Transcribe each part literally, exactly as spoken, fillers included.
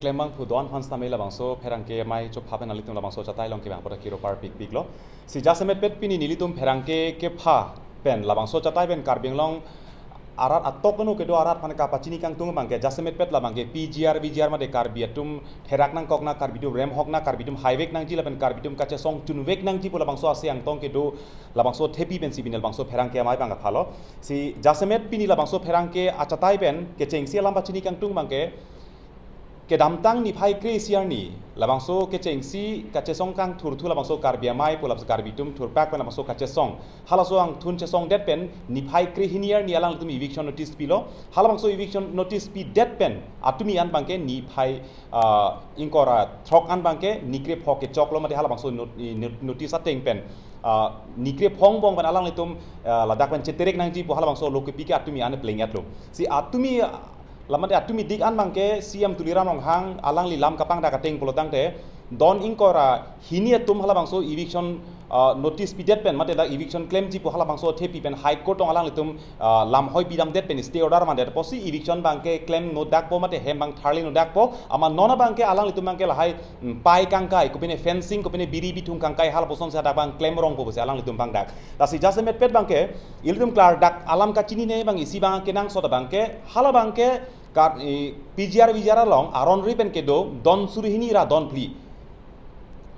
Klembangphu don aphan sitame labangso pherangke amei chopha pen nanglitum labangso achatai along kevang apot ta kiro parpikpiklo. Si jasemetpet pini nelitum pherangke kepha pen labangso achatai pen Karbi Anglong arat atok anu kedo arat aphan kapachini kangtung abangke jasemetpet labangke P G R V G R mate Karbi atum therak nangkok na, Karbi atum remhok na, Karbi atum haivek nangji lapen Karbi atum kachesong chunvek nangji pu labangso ase angtong kedo labangso athepi pensi pini labangso pherangke amei abang kaphalo. Si jasemet pini labangso pherangke achatai pen kechengsi alam pachini kangtung abangke kedamtang niphai kre-isi arni labangso kechengsi kachesong kangthurthu labangso Karbi amei pu labangso Karbi atum thurpak pen labangso kachesong, halaso angthun chesongdet pen niphai kre-hini arni alanglitum eviction notice pilo. Halabangso eviction notice pidet pen atumi an abangke niphai, ah, ingkoi ra throk an abangke nikre phok kechoklo mate halabangso not-, i not-, notice ateng pen, ah, nikre phongbong pen alanglitum, ah, ladak pen cheterek nangji pu halabangso lo kepi ke atumi an pleng-etlo. Si atumi, ah, lamate atumi dik an abangke C M Tuliram Ronghang alangli lam kapangdak ateng pulotangte don ingkoi ra hini atum halabangso eviction, ah, notice pidet pen mate dak eviction klemji pu halabangso athepi pen High Court along alanglitum, ah, lam hoi pidamdet pen stay order mandet apotsi eviction abangke klem nodakpo mate hem abang tharli nodakpo, amat non abangke alanglitum abangke lahai, mm, pai kangkai, kopine fencing, kopine biri bithung kangkai halapusonsi hadak abang klem rongpo pusi alanglitum pangdak. Lasi jasemetpet abangke ilitum klardak alam kachinine abang isi abang kenangsot abangke, hala abangke Kar-, i, P G R V G R along aron ri pen kedo don suri hini ra don phli,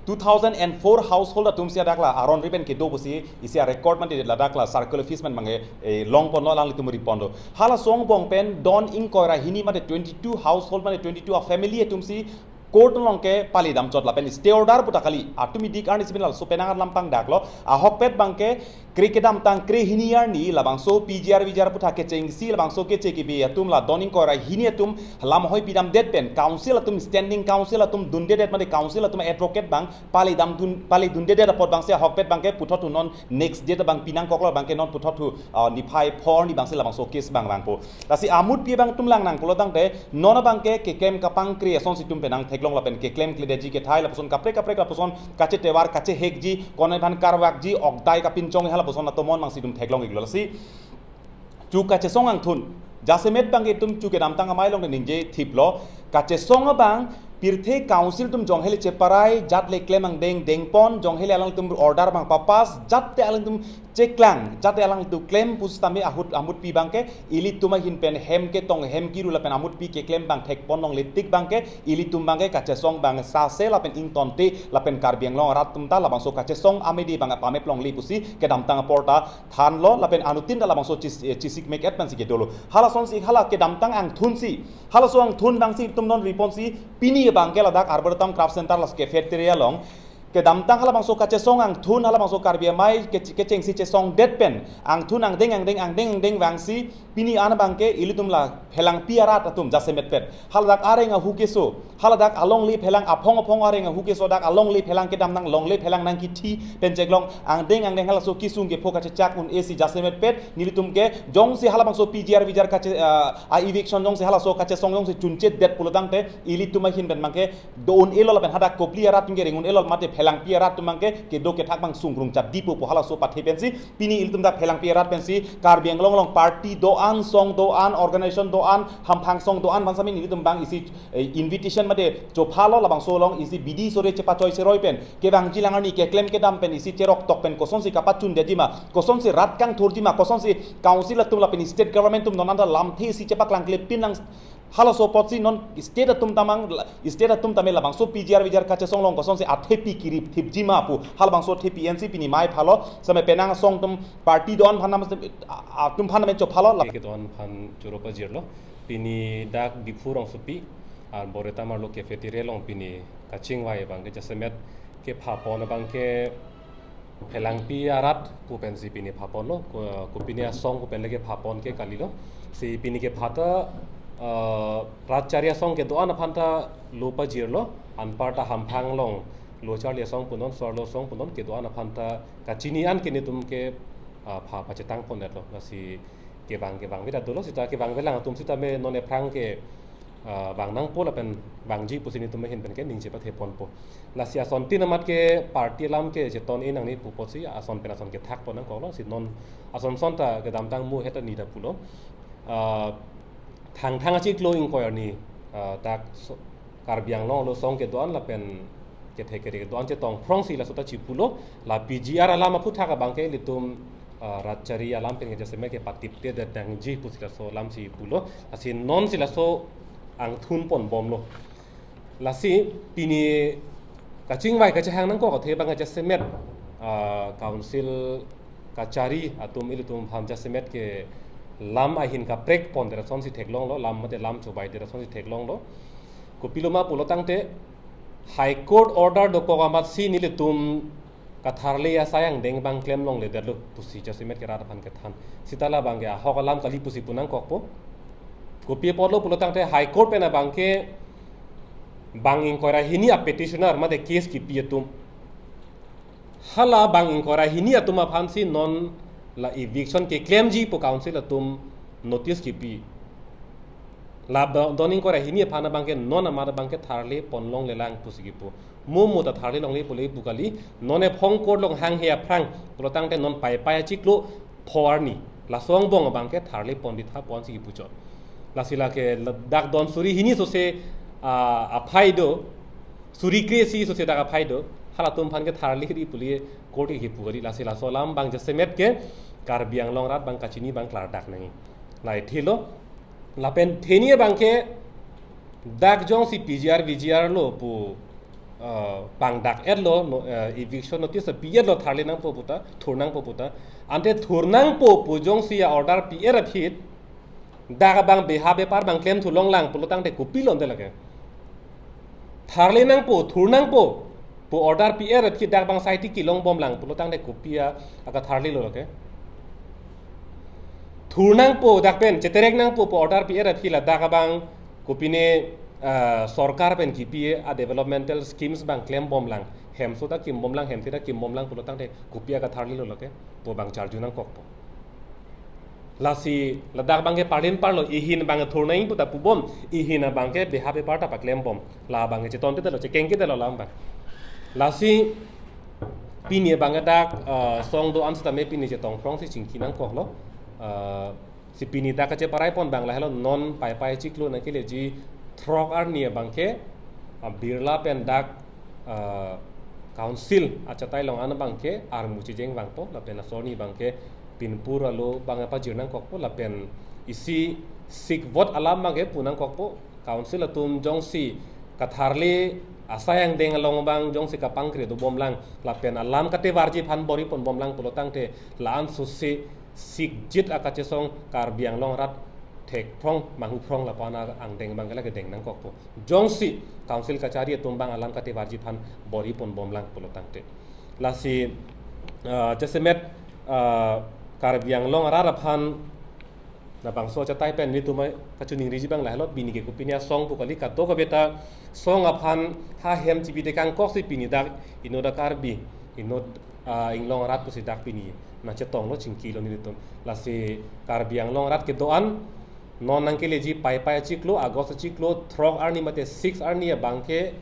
two thousand and four household atumsi hadak la aron ri pen kedo pusi isi a-record mate ladak la circle office pen abangke, eh, longponlo, alanglitum riponlo. Halaso angbong pen don ingkoi ra hini mate twenty-two household mate twenty-two a-family atumsi court along ke palidam chot lapen stay order pu ta kali. Atumi dik arnisi pini laso penang alam pangdaklo. Ahokpet abangke kre kedamtang kre-hini arni labangso P G R V G R aphuthak kechengsi labangso keche kebe atum la don ingkoi ra hini atum lam hoi pidamdet pen council atum, standing council atum dundedet mate council atum advocate abang palidam dun, palidundedet apot abangsi ahokpet abangke puthot thu non next date abang pinangkoklo, abangke non puthot thu, ah, niphai phor arni abangsi labangso case abang vangpo. Lasi amutpi abang atum lang nang pulotangte non abangke keklem kapangkre asonsi atum penang theklong lapen keklemkledetji kethai lapuson kaprek kaprek lapuson kachetovar kachehekji, konai aphan karvakji, okdai kapinchong halapuson atomon abangsi atum theklong-iklo. Lasi chu kachesong angthun, jasemet abangke itum chu kedamtang amei along ningje thiplo, kachesong abang pirthe council atum jongheli cheparai, jat le klem angdeng dengpon, jongheli alangtum order abang papass, jat te alangtum cheklang, jat te alangtum klem pusitame ahut amutpi abangke ilitum ahin pen hem ketong hem kiru lapen amutpi keklem abang thekpon longle tik abangke ilitum abangke kachesong abang sase lapen ingtonte lapen Karbi Anglong arat atum ta labangso kachesong amede abang pamep longle pusi kedamtang apor ta thanlo lapen anuttin ta labangso chis-, eh, chisikmek-et pensi kedolo. Halasonsi hala kedamtang angthunsi, halaso angthun abangsi itum non riponsi pini abangke ladak Arboretum Craft Center laso cafeteria along kedamtang halabangso kachesong angthun halabangso Karbi amei kech-, kechengsi chesongdet pen angthun angdeng angdeng angdeng angdeng vangsi pini an abangke ilitum la phelangpi arat atum jasemetpet haladak areng ahu keso, haladak alongle phelang aphong aphong areng ahu keso dak alongle phelang kedamtang longle phelang nangkithi pen cheklong angdeng angdeng halaso kesung kepho kachechak un-esi jasemetpet nelitum ke jongsi halabangso P G R V G R kache, ah, a-eviction jongsi halaso kachesong jongsi chunchetdet pulotangte ilitum ahin pen abangke do-un-elo lapen hadak kopili arat atum ke ring-un-elo mate phelangpi arat atum abangke kedo kethak abang sungrung chatdipo pu halaso pathe pensi pini ilitum dak phelangpi arat pensi Karbi Anglong along party do-an, song do-an, organization do-an, hamphang song do-an aphan sitame nelitum abang isi, eh, invitation mate chophalo labangso along isi bidi sore chepachoi seroi pen kevangji lang arni keklem kedam pen isi cheroktok pen kosonsi kapachundetji ma, kosonsi rat kangthurji ma, kosonsi council atum lapen state government atum non anta lamthe isi chepaklangklepin nang halaso apotsi non state atum ta mang, state atum tame labangso P G R V G R kachesong along kosonsi athepi kirip thipji ma pu halabangso athepi ensi pini amei phalo sitame penang asong atum party do-an aphan nam, a-, atum aphan nam chophalo la. Kedo-an aphan choro pajirlo pini dak Diphu rongsopi Arboretum arlo cafeteria along pini kachingvai abangke jasemet kephapon abangke phelangpi arat pu pensi pini phaponlo, ko, kopine asong pu pen le kephapon ke kalilo. Si pini kepha ta, eh, rat chari asong kedo-an aphan ta lo pajirlo, anparta hamphang along lo charli asong punon, so-arlo asong punon, kedo-an aphan ta kachini an ke netum ke, ah, pha pachetangpon-etlo. Lasi kevang kevangve ta dolo sita kevangve lang atum sitame non ephrang ke, ah, vang nangpo lapen vangji pusi netum ahin pen ke ningje patheponpo. Lasi asontin amat ke party alam ke cheton-e nangne pu apotsi ason pen ason kethakpon nangkoklo si non ason son ta kedamtang mu het ani ta pulo. Ah, Thangthang achiklo ingkoi arni, ah, dak so-, Karbi Anglong along song kedo-an lapen kethek kere kedo-an chetongphrong si laso ta chipulo. La P G R alam aphuthak abangke ilitum, ah, rat chari alam pen ke jasemet ke patipte det nangji pusi laso alam si pulo. Lasi non si laso angthun ponbomlo. Lasi pini kachingvai kachehang nangkok athe abang jasemet, ah, council kachari atum ilitum aphan jasemet ke lam ahin kaprek pondet asonsi theklonglo, lam mate lam chobaidet asonsi theklonglo. Kopiloma pulo tangte High Court order dokok amatsi nelitum katharle asai angdeng abang klemlongledetlo pusi jasemet ke rat aphan kethan. Seta labang ke ahok alam kali pusi pu nangkokpo. Kopi apotlo pulo tangte High Court pen abangke bang ingkoi ra hini a petitioner mate case kipi atum, hala bang ingkoi ra hini atum aphansi non la eviction keklemji pu council atum notice kipi. La ba-, don ingkoi ra hini aphan abangke non amat abangke tharle ponlonglelang pusi kipu. Mo mo ta tharlelongle pule pu kali, non ephong court along hanghe aphrang pulo tangte non Paipai achiklo pho arni, laso angbong abangke tharle pondetha ponsi kipuchot. Lasi lake la-, dak don suri hini sose, ah, aphai do, suri kre-isi sose dak aphai do, halatum aphan ke tharle ri pule court ke kipu kali. Lasi laso alam abang jasemet ke Karbi Anglong arat abang kachini abang klardak nangji. Lahai thilo, lapen theni abangke dak jongsi P G R V G R lo pu, ah, pangdak-etlo, no, ah, eviction notice pi-etlo tharle nangpo puta, thur nangpo puta. Ante thur nangpo pu jongsi a order pi-et aphi, dak abang beha bepar abang klemthu longlang pulo tangte kopilo ante lake. Tharle nangpo, thur nangpo pu order pi-et aphi dak abang saiti kelongbomlang pulo tangte kopi a, akatharlelo lake. Thur nangpo dak pen, cheterek nangpo pu order pi-et aphi la dak abang kopine, ah, sorkar pen kipi a developmental schemes abang klembomlang. Hemso ta kimbomlang, hemthe ta kimbomlang pulo tangte kopi akatharlelo lake pu abang charju nangkokpo. Lasi ladak abangke parlin parlo, ihin abang thur nangji puta pubom, ihin abangke beha bepar ta paklembom. La abangke chetonte telo, chekengke telo lam abang. Lasi pini abangke dak, ah, song do-an sitame pini chetongphrong si chingki nangkoklo. Ah, si pini dak kacheparai pon abang lahelo non Paipai achiklo nangkeleji throk arni abangke, ah, Birla pen dak, ah, council achatai along an abangke armu chejeng vangpo lapen laso arni abangke pinpur alo abang pajir nangkokpo lapen isi sik vote alam abangke pu nangkokpo. Council atum jongsi katharle asai angdeng along abang jongsi kapangkre dobomlang lapen alam katevarji aphan bor-i ponbomlang pulo tangte la-an sose sikjit akachesong Karbi Anglong arat thekphrong manghuphrong lapu-an angdeng abangke lake deng nangkokpo. Jongsi council kachari atum abang alam katevarji aphan bor-i ponbomlang pulo tangte. Lasi, ah, jasemet, ah, Karbi Anglong arat aphan labangso achatai pen nelitum kachiningriji abang lahelo, pini ke kopine asong pu kali, kadokave ta song aphan ha hem chibi tekangkok si pini dak inut a Karbi, inut, ah, inglong arat pusi dak pini nangchetonglo, chingkilo nelitum. Lasi Karbi Anglong arat kedo-an non nangkeleji Paipai achiklo, August achiklo throk arni mate six arni abangke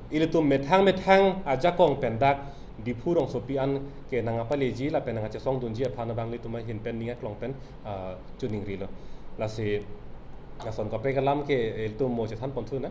ilitum methang methang ajakong pen dak Diphu rongsopi an ke nangkapaleji lapen nangkachesongdunji aphan abang ilitum ahin pen ning aklong pen, ah, chiningrilo. Lasi lason kaprek alam ke ilitum mo chethan ponthu na.